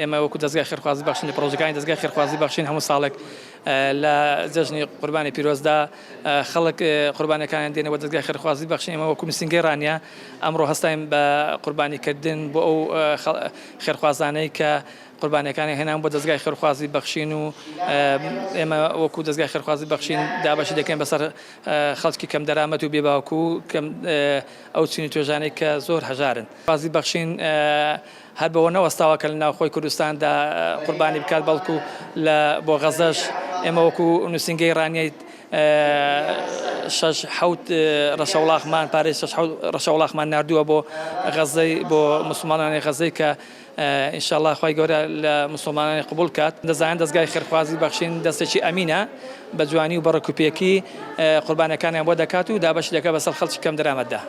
ئێمە وەکو دەزگای خێرخوازی بەخشین لە پڕۆژەکانی دەزگای خێرخوازی بەخشین هەموو ساڵێک لە جەژنی قوربانی پیرۆزدا خەڵک قوربانەکانیان دێنەوە دەزگای خێرخوازی بەخشین. ئێمە وەکو نووسینگەی ڕانیە ئەمڕۆ هەستاین بە قوربانیکردن بۆ ئەو خێرخوازانەی کە قوربانیەکانی هێنان بۆ دەزگای خێرخوازی بەخشین و ئێمە وەکو دەزگای خێرخوازی بەخشین دابەشی دەکەین بەسەر خەڵکی کەم دەرامەت و بێباوک و کەم ئەو چینی توێژانەی کە زۆر هەژارن. خوازی بەخشین هەر بەوە نەوەستاوە کە لە ناوخۆی کوردستاندا قوربانی بکات، بەڵکو لە بۆ غەزەش ئێمە وەکو نووسینگەی ڕانیەی شەش حەوت ڕەشەوڵاخمان پارەی شەش حەوت ڕەشەوڵاخمان ناردووە بۆ غەزەی بۆ موسڵمانانی غەزەی کە ئینشاءاللە خوای گەورە لە موسڵمانانی قبوڵ کات. دەزانن دەزگای خێرخوازی بەخشین دەستێکی ئەمینە بە جوانی و بە ڕێکوپێکی قوربانیەکانیان بۆ دەکات و دابەشی دەکات بەسەر خەڵکی کەم دەرامەتدا.